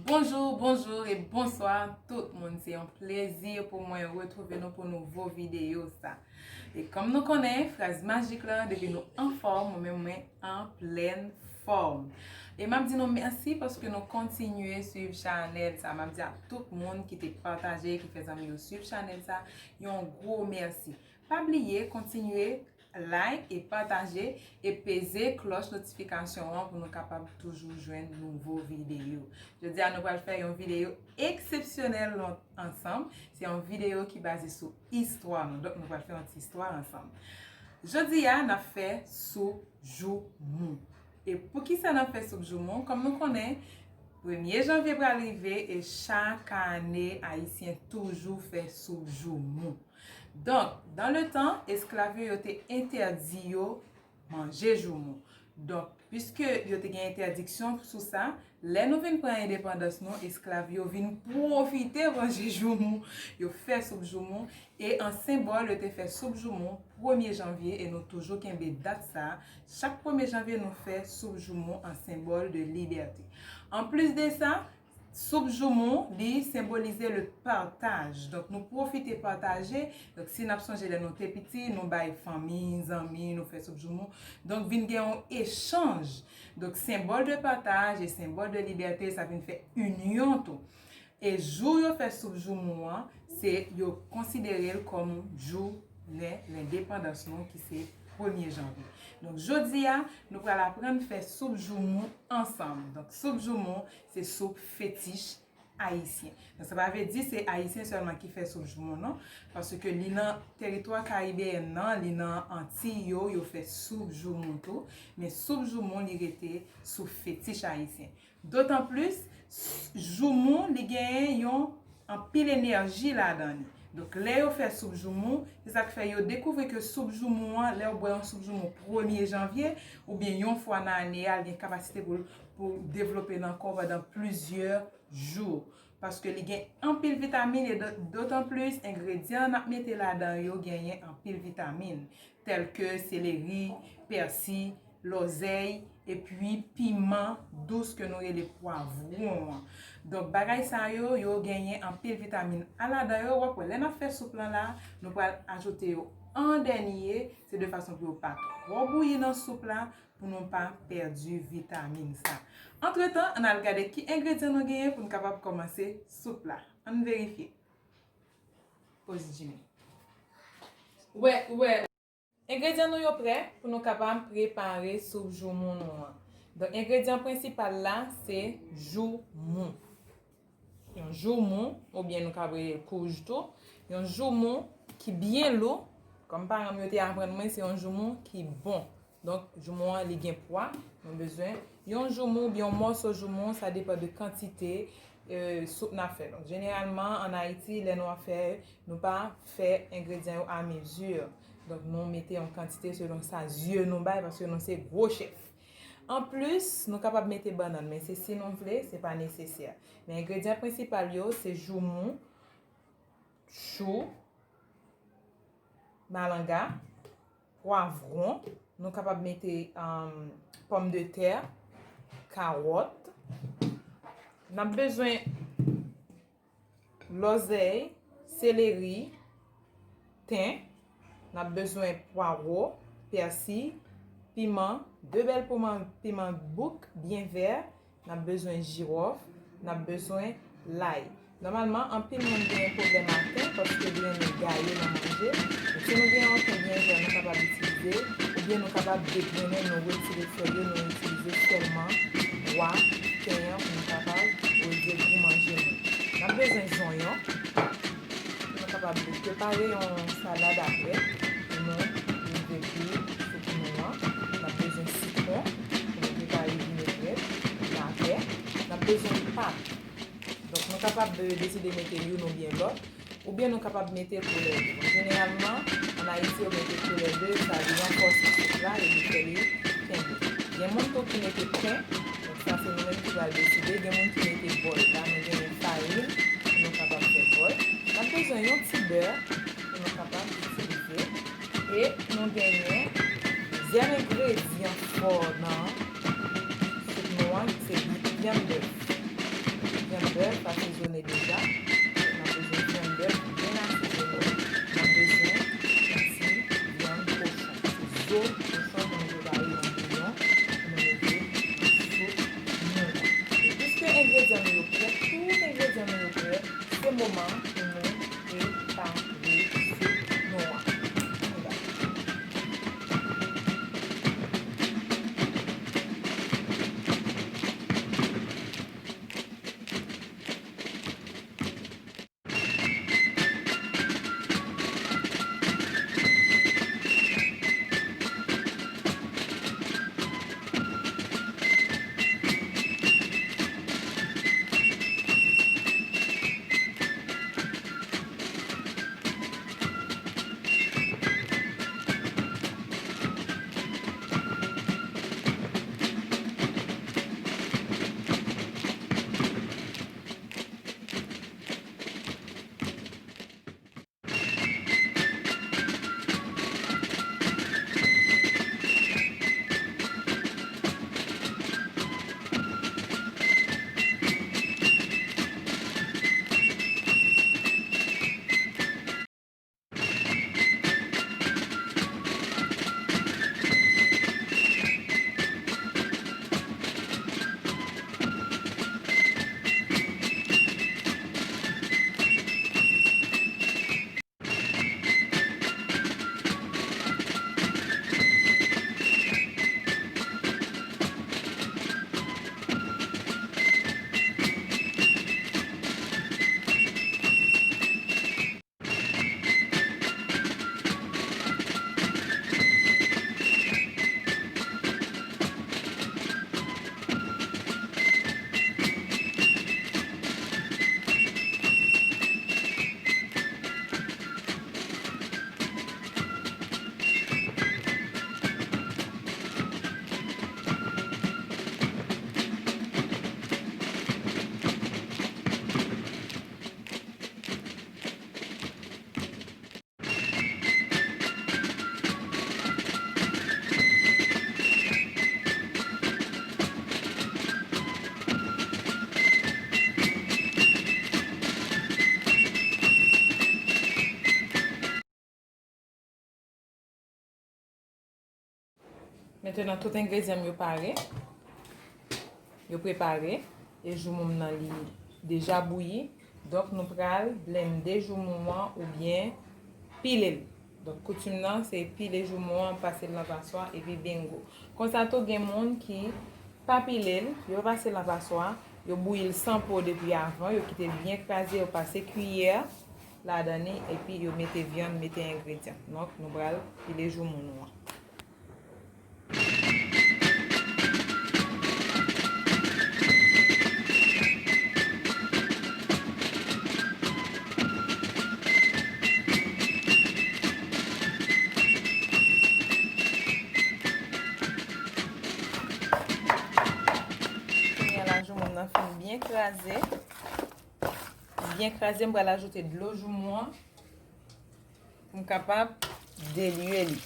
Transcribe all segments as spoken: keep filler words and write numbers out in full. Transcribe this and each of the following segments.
Bonjou, bonjou e bonswa tout moun. Se yon plezi pou mwen retwouve nou pou nouvo videyo sa. E kòm nou konnen, fraz majik la, depi nou anfòm, mwen menm mwen an plèn fòm. E m ap di nou mèsi paske nou kontinye swiv chanèl sa. M ap di a tout moun ki te pataje, ki fè zanmi yo swiv chanèl sa, yon gwo mèsi. Pa bliye kontinye like e pataje e peze klòch notifikasyon an pou nou kapab toujou jwenn nouvo videyo. Jodi a nou pral fè yon videyo eksepsyonèl ansanm. Se yon videyo ki baze sou istwa nou. Donk nou pral fè yon ti istwa ansanm. Jodi a n ap fè soup joumou. E poukisa n ap fè soup joumou? Kòm nou konnen, premye janvye pral rive e chak ane Ayisyen toujou fè soup joumou. Donk, dans le temps, esklav yo, yo te entèdi yo manje joumou. Donk, piske yo te gen entèdiksyon sou sa, lè nou vin pran endepandans nou, esklav yo vin pwofite manje joumou, yo fè soup joumou, e an senbòl, yo te fè soup joumou premye janvye, e nou toujou kenbe dat sa. Chak premye janvye, nou fè soup joumou an senbòl de libète. Anplis de sa, soup joumou, li senbolize le partage. Donk, nou pwofite pataje. Donk, si n ap sonje lè nou te piti, nou bay fanmi, zanmi, nou fè soup joumou. Donk, vin gen yon echanj. Donk, senbòl de partage e senbòl de libète, sa vin fè inyon tou. E jou yo fè soup joumou an, se yo konsidere l kòm jounen lendepandans nou, ki se premye janvye. Donk, jodi a, nou pral aprann fè soup joumou ansanm. Donk, soup joumou, se soup fetich ayisyen. Donk, sa pa vle di se Ayisyen sèlman ki fè soup joumou, non. Paske li nan teritwa karibeyen nan, li nan Antiy yo, yo fè soup joumou tou. Men soup joumou, li rete sou fetich ayisyen. Dotan plis, s-, joumou, li genyen yon anpil enèji ladan li. Donk, lè yo fè soup joumou, se sa k fè yo dekouvri ke soup joumou an, lè w bwè yon soup joumou premye janvye, oubyen yon fwa nan ane a, li gen kapasite pou, pou devlope nan kò w pandan plizyè jou. Paske li gen anpil vitamin e do-, dotan plis, engredyan n ap mete ladan yo genyen anpil vitamin, tèlke seleri, pèsi, lòzèy, epi piman dous ke nou rele pwavwon an. Donk, bagay sa yo, yo genyen anpil vitamin A ladan yo. W ap wè, lè n ap fè soup lan la, nou pral ajoute yo an dènye. Se de fason pou yo pa twò bouyi nan soup la, pou nou pa pèdi vitamin sa. Antretan, ann al gade ki engredyan nou genyen pou n kapab kòmanse soup la. Ann verifye. Poz Jimmy. Wè, wè. Engredyan nou yo prè pou nou kapab prepare soup joumou nou an. Donk, engredyan prensipal la, se joumou. Yon joumou, oubyen nou ka rele l kouj tou. Yon joumou ki byen lou. Kòm paran m yo te aprann mwen, se yon joumou ki bon. Donk, joumou an, li gen pwa. Nou bezwen yon joumou oubyen yon mòso joumou, sa depann de kantite, e, soup n ap fè. Donk, jeneralman, ann Ayiti, lè nou ap fè, nou pa fè engredyan yo a mezi. Donk, nou mete yon kantite selon sa zye nou bay, paske nou se gwo chèf. Anplis, nou kapab mete bannann, men se si nou vle, se pa nesesè. Men engredyan prensipal yo, se joumou, chou, malanga, pwavwon, nou kapab mete, um, pòmdetè, kawòt. N ap bezwen lòzèy, seleri, ten. N ap bezwen pwawo, pèsi, piman, de bèl piman, piman bouk byen vè. N ap bezwen jiwòf, n ap bezwen lay. Nòmalman, anpil moun genyen pwoblèm ak ten paske grenn yo gaye nan manje. Men si nou gen yon ten byen vè, nou kapab itilize, oubyen nou kapab degrennen, nou retire fèy yo, nou itilize sèlman bwa ten an pou nou kapab releje gou manje nou. N ap bezwen zonyon. Pou nou kapab prepare yon salad apre, pou nou rive pou soup nou an. N ap bezwen sitwon, pou nou prepare vinegrèt, lavè. N ap bezwen pat. Donk, nou kapab, e, deside mete youn oubyen lòt, oubyen nou kapab mete tou lè de. Bon, jeneralman, ann Ayiti, yo mete tou lè de, sa li ranfòse soup la, e li fè li kenbe. Gen moun tou ki mete pen, donk sa se nou menm ki pral deside. Gen moun ki mete bòl. La, nou genyen farin pou nou kapab fè bòl. N ap bezwen yon ti bè pou nou kapab itilize. E nou genyen dezyèm engredyan fò nan soup nou an, se vyann bèf. Vyann Yo prè, tout engredyan nou yo prè, se moman pou nou prepare soup nou an. Ann ale. Mentenan, tout engredyan m yo pare. Yo prepare. E joumou m nan, li deja bouyi. Donk, nou pral blende joumou an oubyen pile l. Donk, koutim nan, se pile joumou an, pase l nan paswa, epi bingo. Konsa tou, gen moun ki pa pile l, yo pa pase l nan paswa, yo bouyi l san po depi avan, yo kite l byen kraze, yo pase kiyè ladan li, epi yo mete vyann, mete engredyan. Donk, nou pral pile joumou nou an. Kounye a la, joumou m nan fin byen kraze. Byen kraze, m pral ajoute dlo joumou an pou m kapab delye li.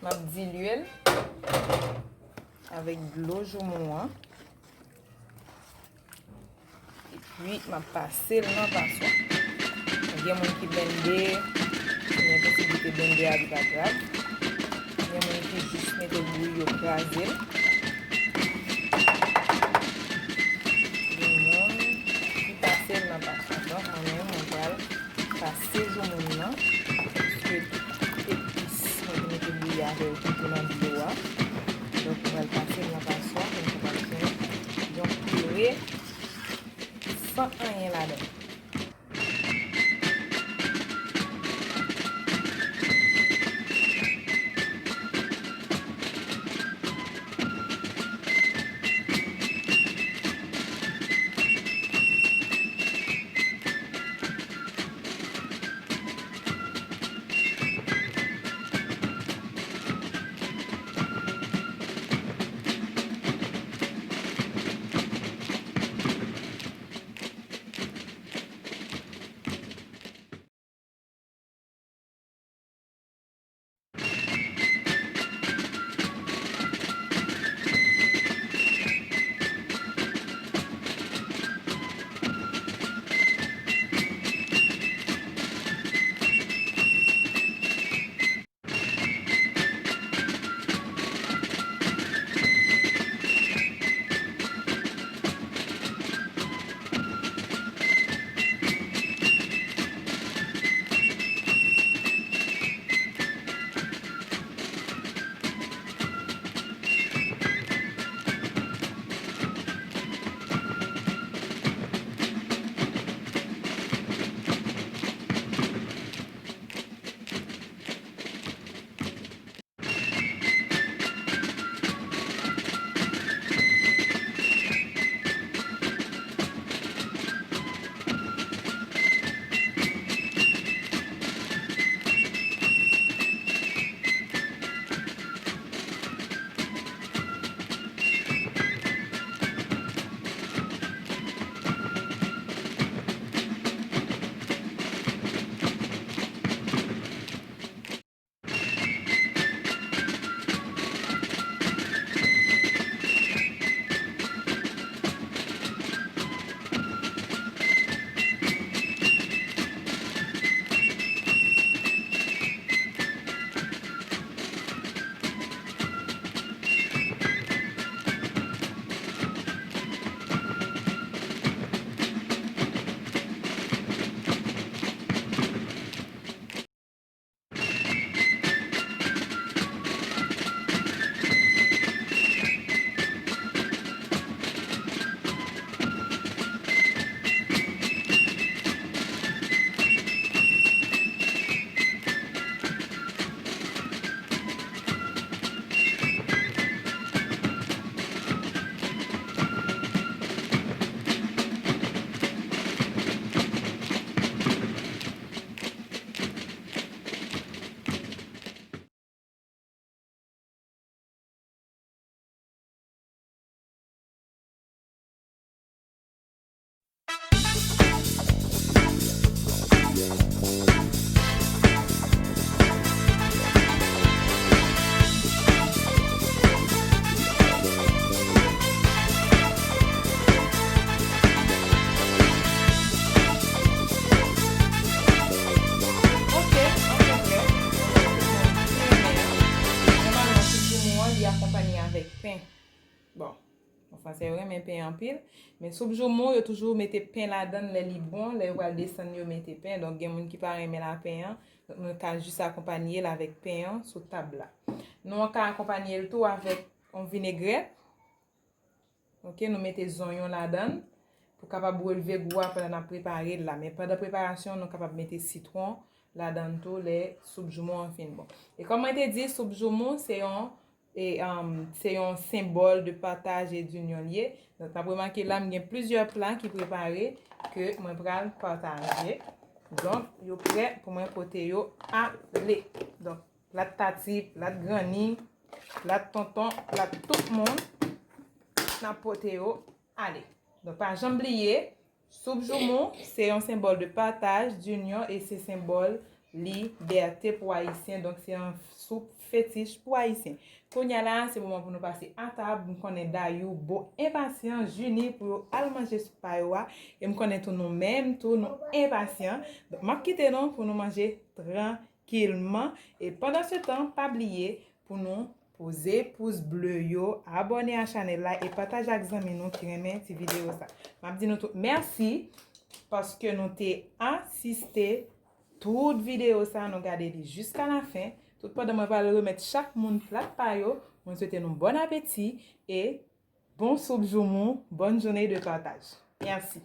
M ap dilye l avèk dlo joumou an. Epi, m ap pase l nan paswa. Gen moun ki blende, gen posiblite blende a, li pa grav. Gen moun ki jis mete bouyi, yo kraze l. Gen moun ki pase l nan paswa. Donk, mwen menm, mwen pral pase joumou m nan. Paske tout epis mwen te mete bouyi avè yo toujou nan dlo a. Donk, mwen pral pase l nan paswa pou m kapab fè yon pire san anyen ladan l. Bon, fransè yo renmen pen anpil, men soup joumou, yo toujou mete pen ladan l lè li bon, lè yo pral desann, yo mete pen. Donk, gen moun ki pa renmen lapen an, donk nou ka jis akonpanye l avèk pen an sou tab la. Nou ka akonpanye l tou avèk yon vinegrèt. Ok, nou mete zonyon ladan l pou kapab releve gou a pandan n ap prepare l la. Men pandan preparasyon, nou kapab mete sitwon ladan l tou lè soup joumou an fin bon. E kòm mwen te di, soup joumou se yon e, um, se yon senbòl de pataj e dinyon l ye. Donk, n ap remake la, m gen plizyè pla ki prepare ke mwen pral pataje. Donk, yo prè pou mwen pote yo ale. Donk, plat tati, plat granni, plat tonton, plat tout moun, n ap pote yo ale. Donk, pa janm bliye, soup joumou se yon senbòl de pataj, dinyon, e se senbòl libète pou Ayisyen. Donk, se yon soup fetich pou Ayisyen. Kounye a la, se moman pou nou pase a tab. M konnen Dayou bon enpasyan, Jini pou yo al manje soup pa yo a. E m konnen tou nou menm, tou nou enpasyan. Donk, m ap kite nou pou nou manje trankilman. E pandan se tan, pa bliye pou nou poze pous ble yo, abòne a chanèl la e pataje ak zanmi nou ki renmen ti videyo sa. M ap di nou tout mèsi paske nou te asiste tout videyo sa, nou gade li jiska la fen. Tout pandan mwen pral remèt chak moun plat pa yo, mwen swete nou bon apeti e bon soup joumou, bonne journée de partage. Mèsi.